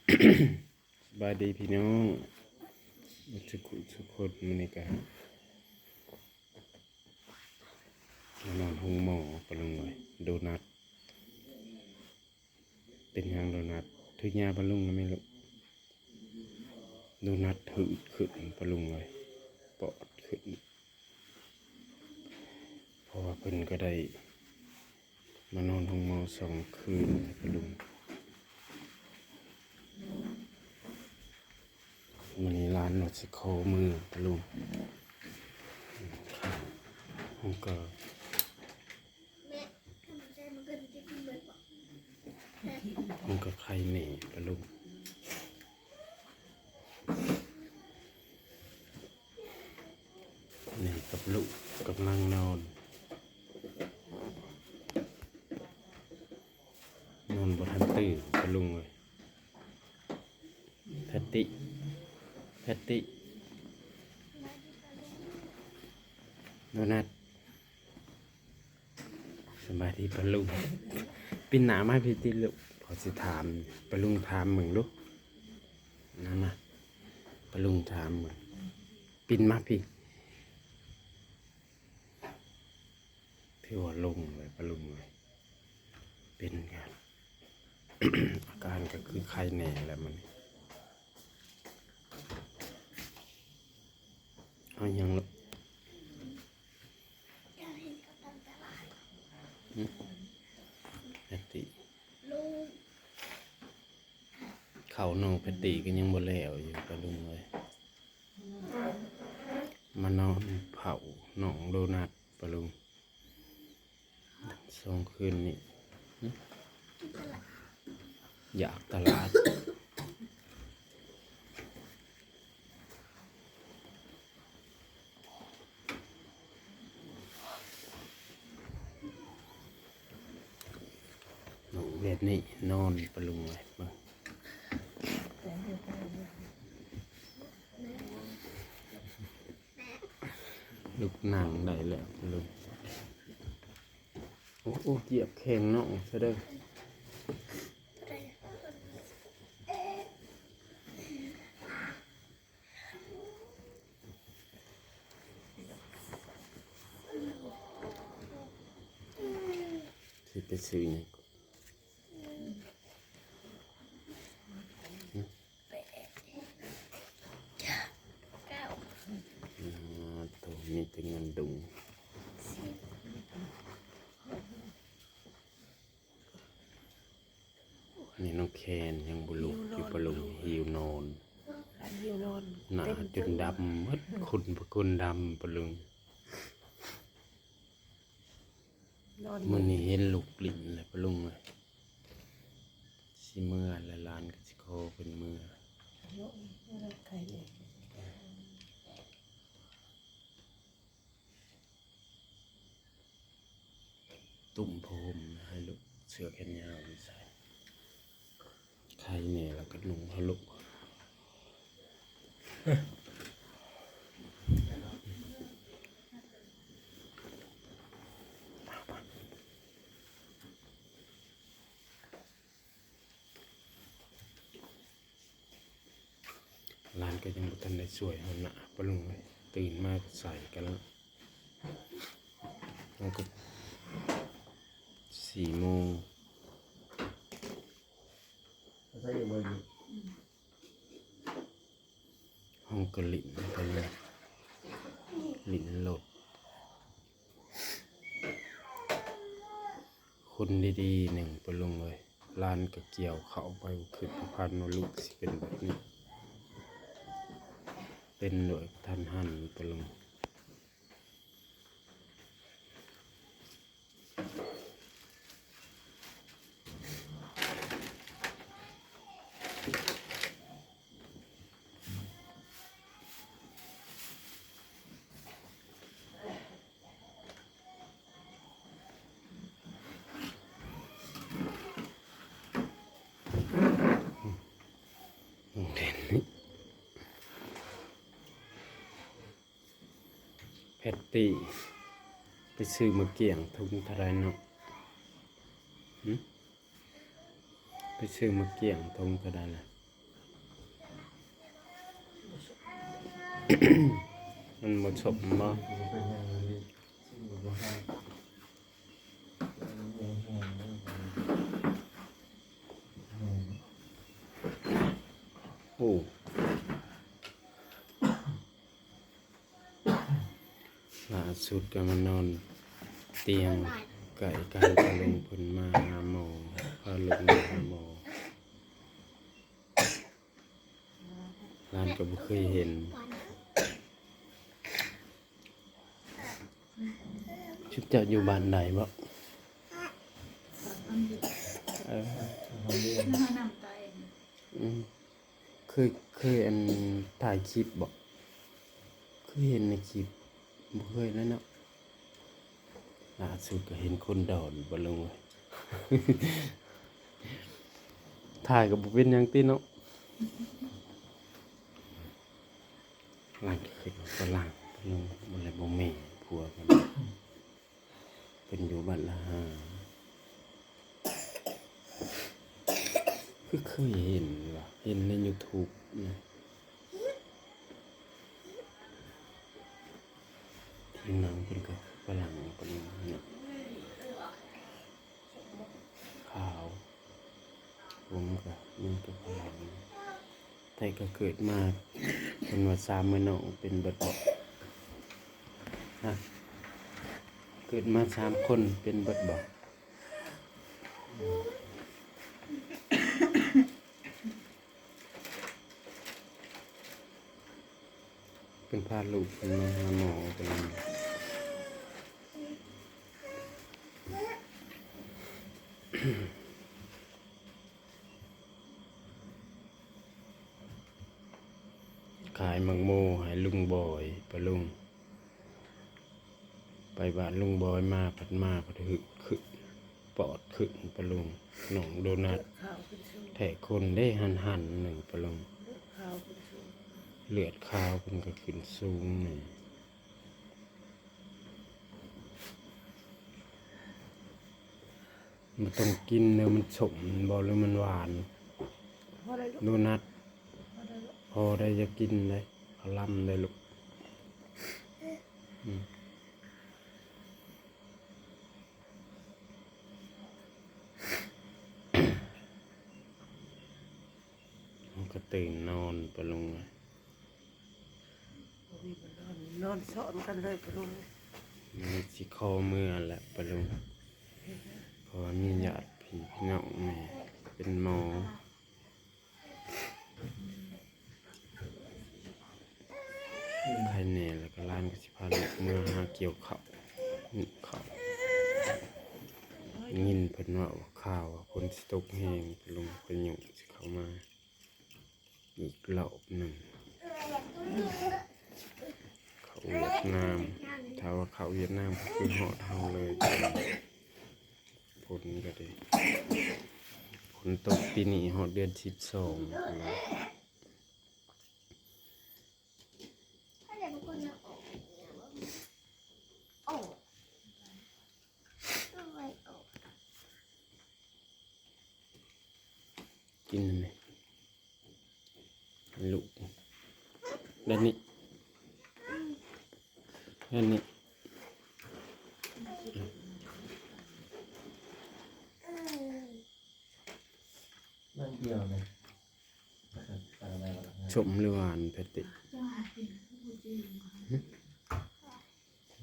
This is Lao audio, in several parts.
ສະບາຍດີພີ່ນ້ອງເບິດສຸຂູສຸຄົນ. ມື້ນີ້ກະມານອນໂຮງໝໍປະລຸງເອີຍ. ໂດນັດ ເປັນຫຍັງໂດນັດ? ຖືກຢາປະລຸງນະແມ່ລູກ. ໂດນັດຖືກຂຶ້ນປະລຸງເອີຍ, ປອດຂຶ້ນ. ເພາະວ່າເພິ່ນກໍໄດ້ມານອນໂຮງໝໍສອງຄືນປະລຸງ. ມື້ນີ້ຫຼານວ່າຊິຂໍເມືອປະລຸງ. ເຮົາກໍ ມັນກໍໄຄແນ່ປະລຸງ. ແມ່ກັບລູກກຳລັງນອນ, ນອນບໍ່ທັນຕື່ນປະລຸງເອີຍ. ແພັດຕິ ແພັດຕິ ໂດນັດ. ສະບາຍດີປະລຸງ. ປິ່ນໜ້າມາພີ້ຕິລູກ, ພໍ່ຊິຖາມ. ປະລຸງຖາມເບິ່ງດູ. ມາ ມາ ປະລຸງຖາມເບິ່ງ. ປິ່ນມາພີ້. ຖືວ່າລົງເລີຍປະລຸງເອີຍ. ເປັນການ ອາການກໍຄືໄຄແນ່ແລ້ວມື້ນີ້. ເອົາຫຍັງລູກ? ແພັດຕິ ເຂົ້ານ້ອງແພັດຕິກໍຍັງບໍ່ແລ້ວຢູ່ປະລຸງເອີຍ. ມານອນເຝົ້ານ້ອງໂດນັດປະລຸງ. ສອງຄືນນີ້ ຢາກຕະຫຼາດ. ໜູແບບນີ້ນອນປະລຸງເອີຍ. ເບິ່ງ ລຸກນັ່ງໄດ້ແລ້ວປະລຸງ. ໂອ້ ໂອ້ ຢຽບແຂ້ງນ້ອງຊະເດີ. ຊິໄປຊື້ຫຍັງ? ອາ ໂຕ ມີແຕ່ເງິນດຸງ. ນີ້ນ້ອງແຄນຍັງບໍ່ລຸກຢູ່ປະລຸງ, ຫິວນອນ. ຫິວນອນ ໜ້າຈົນດຳໝົດ, ຂຸ້ນພະຂຸ້ນດຳປະລຸງ. ນອນ ມື້ນີ້ເຫັນລູກຫຼິ້ນແລ້ວປະລຸງເອີຍ. ຊິເມືອແລ້ວ, ຫຼານກໍຊິຂໍເພິ່ນເມືອ. ຕຸ້ມຜ້າຫົ່ມໃຫ້ລູກ, ເສື້ອແຂນຍາວໃສ່. ໄຄແນ່ແລ້ວກໍນຸ່ງເອົາລູກ. ຫຼານກໍຍັງບໍ່ທັນໄດ້ຊ່ວຍຫົວໜ້າປະລຸງເອີຍ, ຕື່ນມາກໍໃສ່ກັນແລ້ວ. ມັນກໍສີ່ໂມງ. ເຮົາກໍຫຼິ້ນໄປເລີຍ, ຫຼິ້ນໂລດ. ຄົນດີໆໜຶ່ງປະລຸງເອີຍ, ຫຼານກໍກ່ຽວເຂົ້າໄປ, ບໍ່ຄິດບໍ່ຝັນວ່າລູກຊິເປັນແບບນີ້, ເປັນໂດຍກະທັນຫັນປະລຸງ. ແພັດຕິ ໄປຊື້ໝາກກ້ຽງທຸງເທົ່າໃດເນາະ? ຫຶ? ໄປຊື້ໝາກກ້ຽງທຸງເທົ່າໃດລະ? ມັນບໍ່ສົມບໍ່? ໂອ້ ລ່າສຸດກໍມານອນຕຽງໃກ້ກັນ ພາລຸງເພິ່ນມາຫາໝໍ ພາລຸງມາຫາໝໍ. ຫຼານກໍບໍ່ເຄີຍເຫັນ ຊຸມເຈົ້າຢູ່ບ້ານໃດບໍ? ເອີ ອືມ ເຄີຍ ເຄີຍອັນ ຖ່າຍຄລິບບໍ? ເຄີຍເຫັນໃນຄລິບ ບໍ່ເຄີຍແລ້ວເນາະ. ລ່າສຸດກໍເຫັນຄົນດອນ ປະລຸງເອີຍ ຖ່າຍກໍບໍ່ເປັນຫຍັງຕິເນາະ. ຫຼານກໍຄິດວ່າຝຣັ່ງ ປະລຸງ ບໍ່ແລະບໍ່ແມ່ນຜົວເພິ່ນ ເພິ່ນຢູ່ບ້ານລະຫາ ຄືເຄີຍເຫັນວ່າ ເຫັນໃນຢູທູບນະ. ຜິວໜັງເພິ່ນກໍຝຣັ່ງປະມານນີ້ ຂາວ ຜົມກໍມີແຕ່ຝຣັ່ງ. ແຕ່ກໍເກີດມາ ເພິ່ນວ່າສາມເອື້ອຍນ້ອງເປັນເບິດບໍ? ຮະ ເກີດມາສາມຄົນເປັນເບິດບໍ? ເພິ່ນພາລູກເພິ່ນມາຫາໝໍເພິ່ນ ຂາຍໝາກໂມໃຫ້ລຸງບອຍ ປະລຸງ. ໄປບ້ານລຸງບອຍມາ ພັດມາ ພັດຫຶກ ຂຶກ ປອດ ຂຶກ ປະລຸງ. ນ້ອງໂດນັດ ແທ້ຄົນເດ້ ຫັນໆ ໜຶ່ງ ປະລຸງ. ເລືອດຂາວເພິ່ນກໍຂຶ້ນສູງນີ້. ບໍ່ຕ້ອງກິນເດີ ມັນສົ້ມບໍ ຫຼືມັນຫວານ? ໂດນັດ ພໍໄດ້ ຢ່າກິນເດ້ ເຂົາລຳເດ້ລູກ. ອືມ ເຮົາກໍຕື່ນນອນປະລຸງ. ບໍ່ມີບ່ອນນອນ ນອນຊ້ອນກັນເລີຍປະລຸງ. ມັນຊິຂໍເມືອແຫຼະປະລຸງ ເພາະວ່າມີຍາດພີ່ນ້ອງແດ່ເປັນໝໍ. ໄຄແນ່ແລ້ວກໍຫຼານກໍຊິພາລູກເມືອຫາກ່ຽວເຂົ້າ ຫຸ່ງເຂົ້າ. ໄດ້ຍິນເພິ່ນເວົ້າຂ່າວວ່າຝົນຊິຕົກແຮງປະລຸງ ພາຍຸຊິເຂົ້າມາ ອີກລອບໜຶ່ງ. ເຂົ້າຫວຽດນາມ ຖ້າວ່າເຂົ້າຫວຽດນາມກໍຄືຮອດເຮົາເລີຍ. ຝົນກໍດີ ຝົນຕົກປີນີ້ຮອດເດືອນສິບສອງພຸ້ນລະ. ກິນແມ່ ໃຫ້ລູກ ແບບນີ້ ແບບນີ້. ໜ້ອຍດຽວນະ. ສົ້ມຫຼືຫວານ ແພດຕິ? ຫື?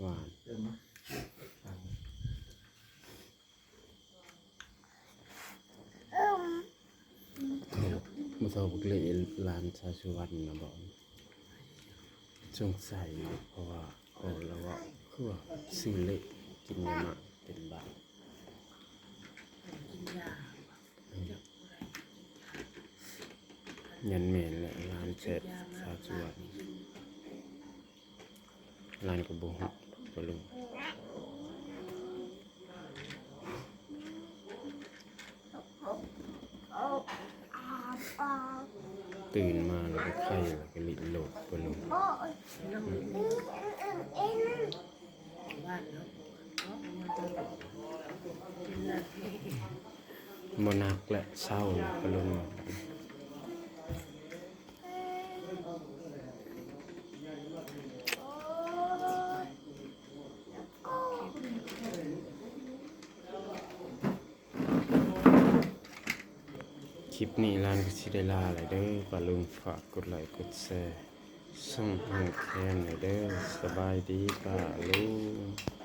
ຫວານ. ໂອ້ ບໍ່ເທົ່າບັກເລ ຫຼານສາວສຸວັນນະບໍ? ສົງໄສ ເພາະວ່າ ເອີ ລາວເວົ້າຄືວ່າຊື້ເລ ກິນຍາມາເປັນບາດ. ອືມ ຍັນແມ່ນແຫຼະ ຫຼານແຊດສາວສວນ ຫຼານກໍບໍ່ຮູ້ ບໍ່ຮູ້. ຕື່ນມາແລ້ວກໍໄຄ ແລ້ວກໍຫຼິ້ນໂລດ ບໍ່ຮູ້. ບໍ່ໜັກແຫຼະ ເຊົາແລ້ວກໍລົງ. ຄລິບນີ້ຫຼານກໍຊິໄດ້ລາແລ້ວເດີ. ປ້າລຸງຝາກກົດໄລກົດແຊ ສົ່ງໃຫ້ແຄມແດ່ເດີ. ສະບາຍດີປ້າລຸງ.